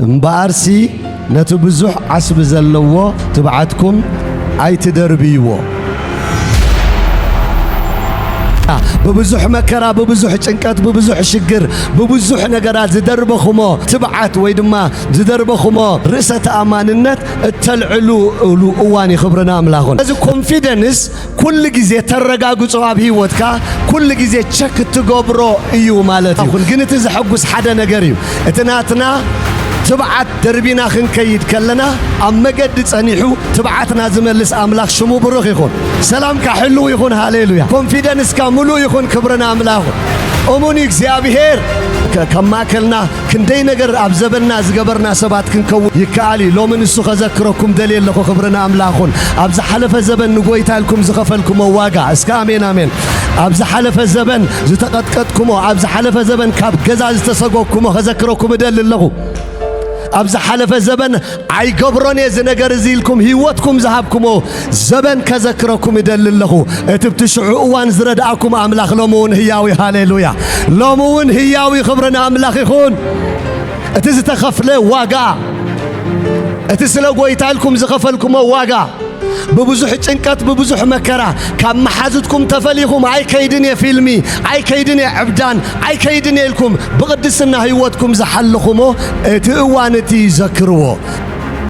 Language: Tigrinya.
እምበኣርሲ ነቲ ብዙሕ ዓስቢ ዘለዎ ትብዓትኩም ኣይትደርብይዎ። ብብዙሕ መከራ፣ ብብዙሕ ጭንቀት፣ ብብዙሕ ሽግር፣ ብብዙሕ ነገራት ዝደርበኹሞ ትብዓት ወይ ድማ ዝደርበኹሞ ርእሰ ተኣማንነት እተልዕሉ እዋን እዩ። ክብሪ ንኣምላኽ ይኹን። እዚ ኮንፊደንስ ኩሉ ግዜ ተረጋግጾ ኣብ ህይወትካ ኩሉ ግዜ ቸክ እትገብሮ እዩ ማለት እዩ። ግን እቲ ዘሐጉስ ሓደ ነገር እዩ። እቲ ናትና ትብዓት ደርቢና ክንከይድ ከለና ኣብ መገዲ ጸኒሑ ትብዓትና ዝመልስ ኣምላኽ ሽሙ ብሩኽ ይኹን። ሰላምካ ሕልው ይኹን። ሃሌሉያ። ኮንፊደንስካ ምሉእ ይኹን። ክብሪ ንኣምላኹ። እሙን እዩ እግዚኣብሔር። ከ-፣ ከም ማእከልና ክንደይ ነገር ኣብ ዘበንና ዝገበርና ሰባት ክንከውን ይከኣል እዩ። ሎሚ ንሱ ከዘክረኩም ደልየ ኣለኹ። ክብሪ ንኣምላኽ ይኹን። ኣብ ዝሓለፈ ዘበን ንጎይታ ኢልኩም ዝኸፈልኩሞ ዋጋ፣ እስከ ኣሜን፣ ኣሜን። ኣብ ዝሓለፈ ዘበን ዝተቐጥቀጥኩሞ፣ ኣብ ዝሓለፈ ዘበን ካብ ገዛ ዝተሰጎግኩሞ ከዘክረኩም እደሊ ኣለኹ። ኣብ ዝሓለፈ ዘበን ኣይገብሮን እየ እዚ ነገር እዚ ኢልኩም ህይወትኩም ዝሃብኩሞ ዘበን ከዘክረኩም እደሊ ኣለኹ። እቲ ብቲ ሽዑ እዋን ዝረድኣኩም ኣምላኽ ሎሚ እውን ህያው እዩ። ሃሌሉያ። ሎሚ እውን ህያው እዩ። ክብሪ ንኣምላኽ ይኹን። እቲ ዝተኸፍለ ዋጋ፣ እቲ ስለ ጎይታ ኢልኩም ዝኸፈልኩሞ ዋጋ፣ ብብዙሕ ጭንቀት፣ ብብዙሕ መከራ፣ ካብ መሓዙትኩም ተፈሊኹም፣ "ኣይከይድን እየ ፊልሚ፣ ኣይከይድን እየ ዕብዳን፣ ኣይከይድን እየ" ኢልኩም ብቕድስና ህይወትኩም ዝሓለኹሞ፣ እቲ እዋን እቲ ዘክርዎ።